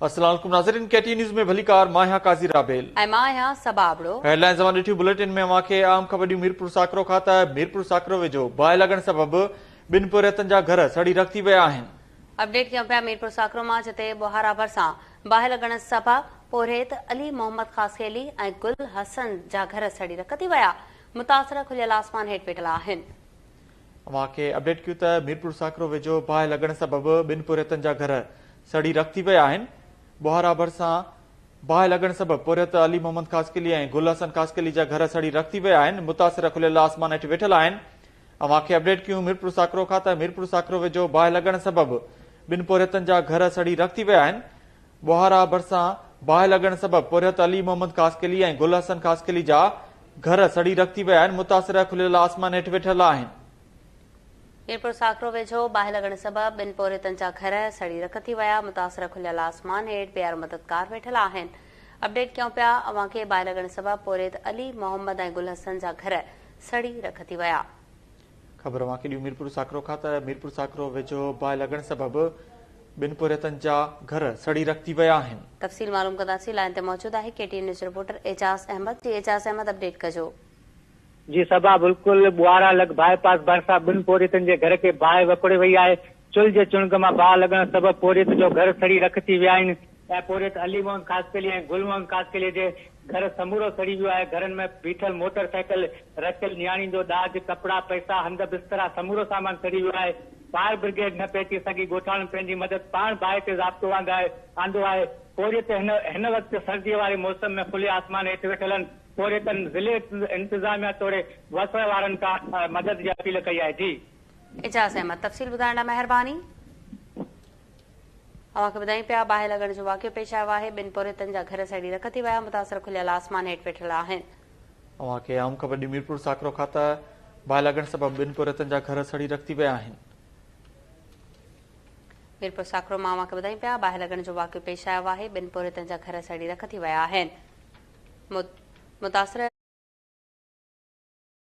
السلام عليڪم ناظرين ڪي ٽي نيوز ۾ ڀليڪار مان آهيان قاضي رابيل ۽ مان آهيان صبا ابڙو. هيڊ لائنز اوهان ڏٺيون بليٽن ۾ اوهان کي اهم خبر ڏيون ميرپور ساڪرو کان ته ميرپور ساڪرو ويجهو باهه لڳڻ سبب ٻن پورهيتن جا گهر سڙي رک ٿي ويا آهن. اپڊيٽ ڪيون پيا ميرپور ساڪرو مان جتي ٻوهارا ڀرسان باهه لڳڻ سبب پورهيت علي محمد خاصخيلي ۽ گل حسن جا گهر سڙي رک ٿي ويا متاثر کليل آسمان هيٺ ويٺل آهن. اوهان کي اپڊيٽ ڪيون ته ميرپور ساڪرو ويجهو باهه لڳڻ سبب ٻن پورهيتن جا گهر سڙي رک ٿي ويا آهن. ٻوهارا ڀرسان باهه لڳڻ سبب پورهيت علي محمد خاصخيلي ۽ گل حسن خاصخيلي جا گهر سڙي رک ٿي ويا آهن. متاثر کليل آسمان هيٺ ويٺل آهن. اوهان کي اپڊيٽ ڪيون ميرپور ساڪرو کان ته ميرپور ساڪرو ويجهو باهه لڳڻ سبب ٻن پورهيتن جا گهر سڙي رک ٿي ويا آهن. ٻوهارا ڀرسان باهه لڳڻ سبب پورهيت علي محمد خاصخيلي ۽ گل حسن خاصخيلي جا گهر سڙي رک ٿي ويا آهن، متاثر کليل آسمان هيٺ ويٺل آهن. ميرپور ساڪرو ويجهو باهه لڳڻ سبب ٻن پورهيتن جا گهر سڙي رک ٿي ويا، متاثر کليل آسمان هيٺ بي يارو مددگار ويٺل آهن. اپڊيٽ ڪيون پيا اوهان کي باهه لڳڻ سبب پورهيت علي محمد ۽ گل حسن جا گهر سڙي رک ٿي ويا. خبر اوهان کي ڏيون ميرپور ساڪرو کان ته ميرپور ساڪرو ويجهو باهه لڳڻ سبب ٻن پورهيتن جا گهر سڙي رک ٿي ويا آهن. تفصيل معلوم ڪنداسين لائين تي موجود آهي K T N news reporter Ejaz Ahmed جي اعجاز احمد اپڊيٽ ڪجو. جي صبا بلڪل ٻوهارا لڳ باء پاس ڀرسان ٻن پورهيتن جي گهر کي باهه وڪوڙي وئي آهي چلهه جي چڻگ مان باهه لڳڻ سبب پورهيت جو گهر سڙي رک ٿي ويا آهن ۽ پورهيت علي محمد خاصخيلي ۽ گل محمد خاصخيلي جي گهر سمورو سڙي ويو آهي گهرن ۾ بيٺل موٽر سائيڪل رکيل نياڻين جو ڏاج ڪپڙا پئسا هنڌ بسترا سمورو سامان سڙي ويو آهي فائر برگيڊ نه پهچي سگهي، ڳوٺاڻن پنهنجي مدد پاڻ باهه تي ضابطو آندو آهي، پورهيت هن هن وقت سرديء واري موسم ۾ کلي آسمان هيٺ ويٺل آهن، پورهيتن ضلعي انتظاميا توڙي وس وارن کان مدد جي اپيل ڪئي آهي. جي. اعجاز احمد تفصيل ٻڌائڻ لاء مهرباني. اوهان کي ٻڌايون پيا باهه لڳڻ جو واقعو پيش آيو آهي، ٻن پورهيتن جا گهر سڙي رک ٿي ويا، متاثر کليل آسمان هيٺ ويٺل آهن. اوهان کي اهم خبر ڏيون ميرپور ساڪرو کان ته باهه لڳڻ سبب ٻن پورهيتن جا گهر سڙي رک ٿي ويا آهن. ميرپور ساڪرو مان اوهان کي ٻڌايون پيا باهه لڳڻ جو واقعو پيش آيو آهي، ٻن پورهيتن جا گهر سڙي رک ٿي ويا آهن. متاثر.